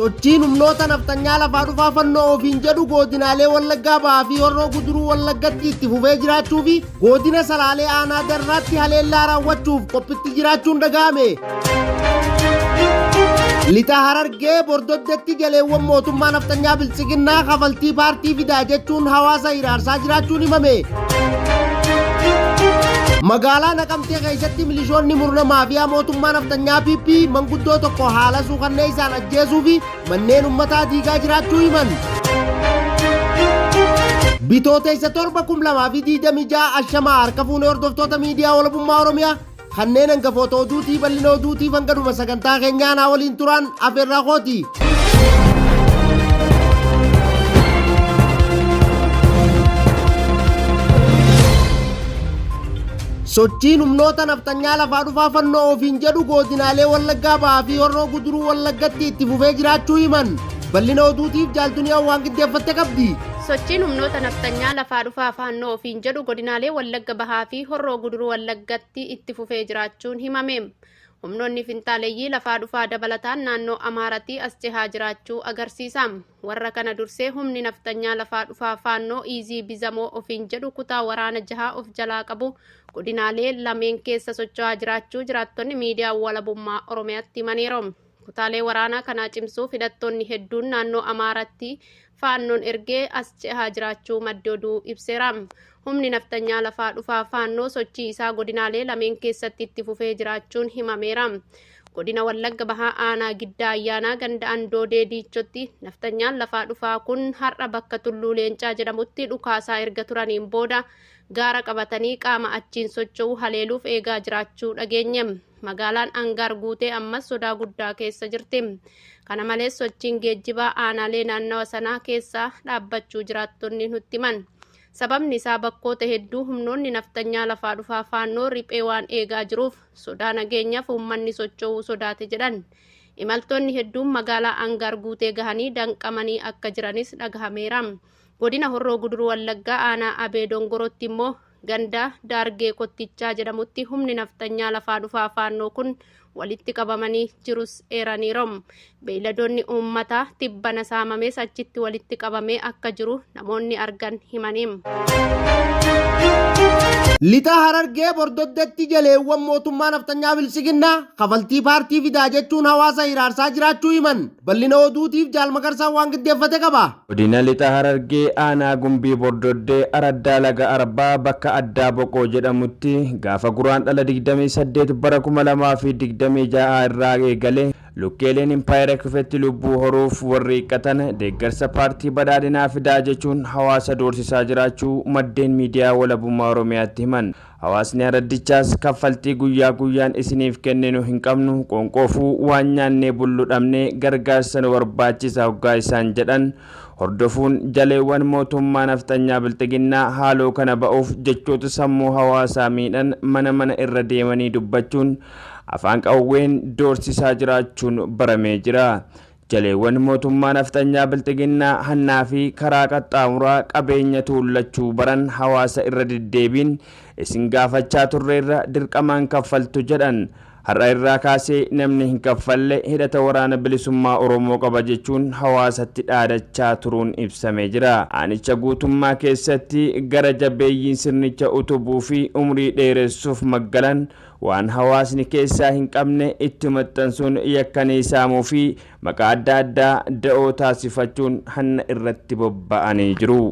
Sochiin humnoota nafxanyaa lafaa dhufaa fannoo ofiin jedhu goodinaalee Wallaggaa Bahaa fi Horroo Guduruu Wallaggatti itti fufee jiraachuu fi goodina Salaalee aanaa Darraatti haleellaa raawwachuuf qophitti jiraachuun dhaga'ame. Lixa Harargee Bordoddetti jaleewwan mootummaa nafxanyaa Biltsiginnaa kafaltii paartii fidaa jechuun hawaasa hiraarsaa jiraachuun himame. Magaalaa Naqamtee keessatti milishoonni murna maafiyaa mootummaa nafxanyaa PP manguddoo tokko haala suukanneessaan ajjeesuu fi manneen ummataa diigaa jiraachuu himan. Bitootessa 7 2026 ashamaa harka fuunee hordoftoota miidiyaa walabummaa Oromiyaa kanneen hangafoota oduutii bal'ina oduutiif hanga dhuma sagantaa keenyaa naa waliin turaan afeerraa kooti. Sochiin humnoota nafxanyaa lafaa dhufaa fannoo ofiin jedhu goodinaalee Wallaggaa Bahaa fi Horroo Guduruu Wallaggatti itti fufee jiraachuu himan. Bal'ina oduutiif jaal Duniyaan waan qindeeffatte qabdi. Sochiin humnoota nafxanyaa lafaa dhufaa faannoo ofiin jedhu godinaalee Wallagga Bahaa fi Horroo Guduruu Wallaggatti itti fufee jiraachuun himame. Humnoonni finxaaleyyii lafaa dhufaa dabalataan naannoo Amaaratii as cehaa jiraachuu agarsiisa. Warra kana dursee humni nafxanyaa lafaa dhufaa faannoo Iizii Bizamoo ofiin jedhu kutaa waraana jahaa of jalaa qabu godinaalee lameen keessa socho'aa jiraachuu jiraattonni miidiyaa walabummaa Oromiyaatti himaniiru. Kutaalee waraanaa kanaa cimsuuf hidhattoonni hedduun naannoo Amaaratti faannoon ergee as cehaa jiraachuu maddi oduu ibseera. Humni nafxanyaa lafaa dhufaa faannoo sochii isaa godinaalee lameen keessatti itti fufee jiraachuun himameera. Godina Wallagga Bahaa Aanaa Giddaa Ayyaanaa ganda Andoodee Diichotti nafxanyaan lafaa dhufaa kun har'a bakka Tulluu Leencaa jedhamutti dhukaasaa erga turaniin booda gaara qabatanii qaama achiin socho'u haleeluuf eegaa jiraachuu dhageenye. Magaalaan Angaar guutee ammas sodaa guddaa keessa jirti. Kana malees sochiin geejjibaa aanaalee naannawa sanaa keessaa dhaabbachuu jiraattonni nutti himan. Sababni isaa bakkoota hedduu humnoonni nafxanyaa lafaa dhufaa faannoo riphee waan eegaa jiruuf sodaa nageenyaaf uummanni socho'uu sodaate jedhan. Imaltoonni hedduun magaalaa Angaar guutee gahanii danqamanii akka jiranis dhagahameera. Godina Horroo Guduruu Wallaggaa aanaa Abee Dongorootti immoo ganda Daargee Kottichaa jedhamutti humni nafxanyaa lafaa dhufaa faannoo kun walitti qabamanii jirus eeraniiru. Beeyladoonni uummataa tibbana saamames achitti walitti qabamee akka jiru namoonni argan himaniim. Lixa Harargee Bordoddetti jaleewwan mootummaa nafxanyaa Biltsiginnaa kafaltii paartii fidaa jechuun hawaasa hiraarsaa jiraachuu himan. Bal'ina oduutiif Jaal Magarsaan waan qindeeffate qaba. Godina Lixa Harargee Aanaa Gumbii Bordoddee Araddaa Laga Arbaa bakka addaa Boqoo jedhamutti gaafa Guraandhala 28 bara 2026 irraa eegalee lukkeeleen impaayera kufetti lubbuu horuuf warri hiiqqatan deeggarsa paartii badhaadhinaa fidaa jechuun hawaasa doorsisaa jiraachuu maddeen miidiyaa walabummaa Oromiyaatti himan. Hawaasni araddichaas kaffaltii guyyaa guyyaan isiniif kenninu hin qabnu, qoonqoofuu waan nyaannee bullu dhabnee gargaarsa nu barbaachisa hoggaa isaan jedhan hordofuun jaleewwan mootummaa nafxanyaa bilxiginnaa haaloo kana ba'uuf jechoota sammuu hawaasaa miidhan mana mana irra deemanii dubbachuun afaan qawween doorsisaa jiraachuun baramee jira. Jaleewwan mootummaa nafxanyaa bilxiginnaa hannaa fi karaa qaxxaamuraa qabeenya tuullachuu baran hawaasa irra deddeebiin isin gaafachaa turreerra dirqamaan kaffaltu jedhan. Har'a irraa kaasee namni hin kaffalle hidhata waraana bilisummaa Oromoo qaba jechuun hawaasatti dhaadachaa turuun ibsamee jira. Aanicha guutummaa keessatti gara jabeeyyiin sirnicha utubuu fi umrii dheeressuuf maggalan waan hawaasni keessaa hin qabne itti maxxansuun yakkanii saamuu fi maqaa adda addaa da'oo taasifachuun hanna irratti bobba'anii jiru.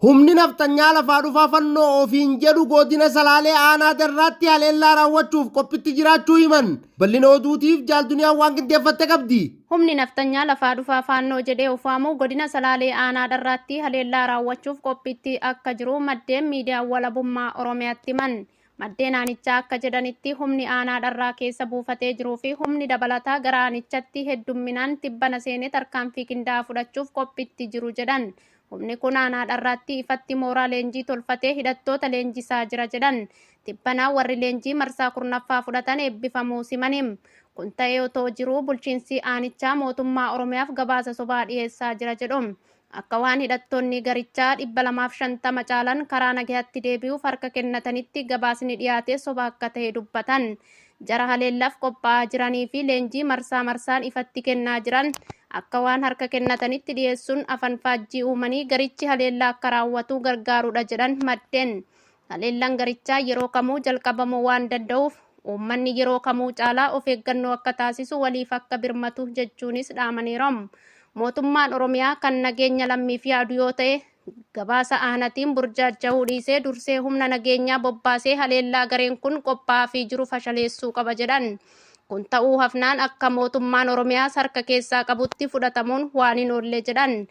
Humni nafxanyaa lafaa dhufaa fannoo ofiin jedhu godina Salaalee aanaa Darraatti haleellaa raawwachuuf qophitti jiraachuu himan. Bal'ina oduutiif Jaal Duniyaan waan qindeeffatte qabdi. Humni nafxanyaa lafaa dhufaa faannoo jedhee of waamu godina Salaalee aanaa Dharraatti haleellaa raawwachuuf qophiitti akka jiru maddeen miidiyaa walabummaa Oromiyaatti himan. Maddeen aanichaa akka jedhanitti humni aanaa Dharraa keessa buufatee jiruu fi humni dabalataa gara aanichatti heddumminaan tibbana seenee tarkaanfii qindaa'aa fudhachuuf qophiitti jiru jedhan. Humni kun aanaa Dharraatti ifatti mooraa leenjii tolfatee hidhattoota leenjisaa jira jedhan. Tibbanaa warri leenjii marsaa 10ffaa fudhatan eebbifamuu simaniim. Kun ta'ee otoo jiruu bulchiinsi aanichaa mootummaa Oromiyaaf gabaasa sobaa dhiyeessaa jira jedhu. Akka waan hidhattoonni garichaa 250 caalan karaa nagayaatti deebi'uuf harka kennatanitti gabaasni dhiyaate soba akka ta'e dubbatan. Jara haleellaaf qophaa'aa jiranii fi leenjii marsaa marsaan ifatti kennaa jiran akka waan harka kennatanitti dhiyeessuun afanfaajjii uumanii garichi haleellaa akka raawwatu gargaarudha jedhan maddeen. Haleellaan garichaa yeroo kamuu jalqabamuu waan danda'uuf uummanni yeroo kamuu caalaa of eeggannoo akka taasisu, waliif akka birmatu jechuunis dhaamaniiru. Mootummaan Oromiyaa kan nageenya lammiif yaadu yoo ta'e, gabaasa aanatiin burjaaja'uu dhiisee dursee humna nageenyaa bobbaasee haleellaa gareen kun qophaa'aa jiru fashaleessuu qaba jedhan. Kun ta'uu hafnaan akka mootummaan Oromiyaas harka keessaa qabutti fudhatamuun waan hin oolle jedhan.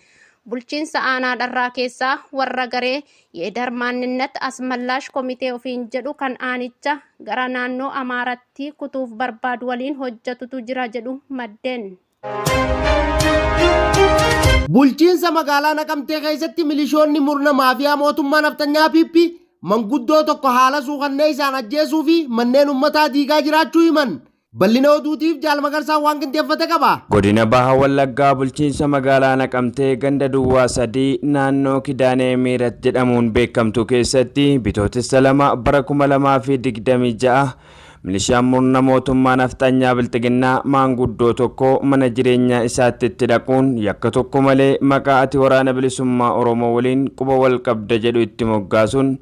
Bulchiinsa aanaa Dharraa keessaa warra garee የደር ማንነት አስመላሽ ኮሚቴ ofiin jedhu kan aanicha gara naannoo Amaaratti kutuuf barbaadu waliin hojjetutu jira jedhu maddeen. Bulchiinsa magaalaa Naqamtee keessatti milishoonni murna maafiyaa mootummaa naftanyaa PP manguddoo tokko haala suukannee isaan ajjeesuu fi manneen uummataa diigaa jiraachuu himan. Bal'ina oduutiif Jaal Magarsaan waan qindeeffate qaba. Godina Baha Wallaggaa, bulchiinsa magaalaa Naqamtee, ganda Duwwaa 3 naannoo Kidaanee Miirat jedhamuun beekamtu keessatti Bitootessa 2 bara 2026 milishaan murna mootummaa nafxanyaa Bilxiginnaa maanguddoo tokko mana jireenyaa isaatti itti dhaquun yakka tokko malee maqaa ati Waraana Bilisummaa Oromoo waliin quba wal qabda jedhu itti moggaasuun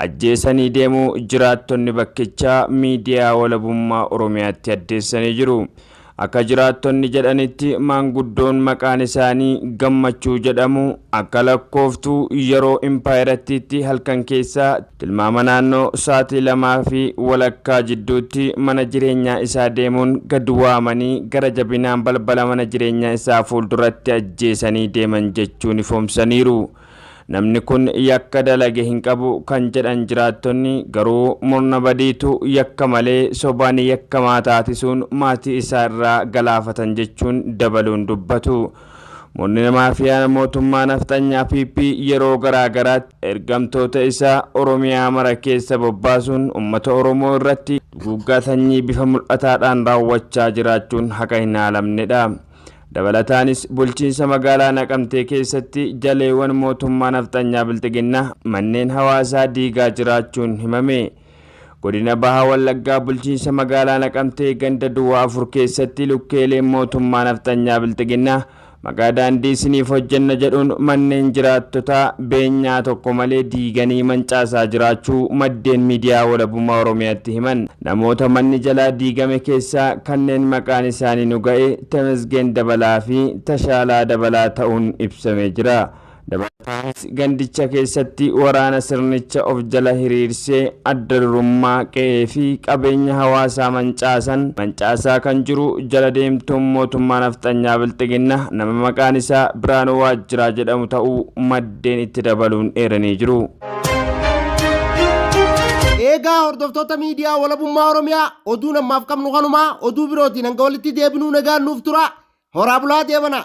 ajjeesanii deemuu jiraattonni bakkichaa Miidiyaa Walabummaa Oromiyaatti addeessanii jiru. Akka jiraattonni jedhanitti, maanguddoon maqaan isaanii Gammachuu jedhamu akka lakkooftuu yeroo impaayirattiitti halkan keessaa tilmaama naannoo sa'aatii 2:30 jidduutti mana jireenyaa isaa deemuun gad waamanii gara jabinaan balbala mana jireenyaa isaa fuulduratti ajjeesanii deeman jechuun ifoomsaniiru. Namni kun yakka dalage hin qabu kan jedhan jiraattonni, garuu murna badiitu yakka malee sobaan yakkamaa taasisuun maatii isaa irraa galaafatan jechuun dabaluun dubbatu. Murni maafiyaa mootummaa nafxanyaa PP yeroo garaa garaatti ergamtoota isaa Oromiyaa mara keessa bobbaasuun uummata Oromoo irratti duguuggaa sanyii bifa mul'ataadhaan raawwachaa jiraachuun haqa hin haalamnedha. Dabalataanis, bulchiinsa magaalaa Naqamtee keessatti jaleewwan mootummaa nafxanyaa Bilxiginnaa manneen hawaasaa diigaa jiraachuun himame. Godina Baha Wallaggaa, bulchiinsa magaalaa Naqamtee, ganda Duwwaa 4 keessatti lukkeeleen mootummaa nafxanyaa Bilxiginnaa maqaa daandii isiniif hojjenna jedhuun manneen jiraattotaa beenyaa tokko malee diiganii mancaasaa jiraachuu maddeen Miidiyaa Walabummaa Oromiyaatti himan. Namoota manni jalaa diigame keessaa kanneen maqaan isaanii nu ga'e Tamasgeen Dabalaa fi Tashaalaa Dabalaa ta'uun ibsamee jira. Dabalataanis, gandicha keessatti waraana sirnicha of jala hiriirsee adda durummaa qe'ee fi qabeenya hawaasaa mancaasan mancaasaa kan jiru jala deemtuun mootummaa nafxanyaa Bilxiginna nama maqaan isaa Biraanuu Waajjiraa jedhamu ta'uu maddeen itti dabaluun eeranii jiru. Eegaa hordoftoota Miidiyaa Walabummaa Oromiyaa, oduu namaaf qabnu kanumaa. Oduu birootiin hanga walitti deebinuu nagaan nuuf tura. Horaa bulaa, deebana.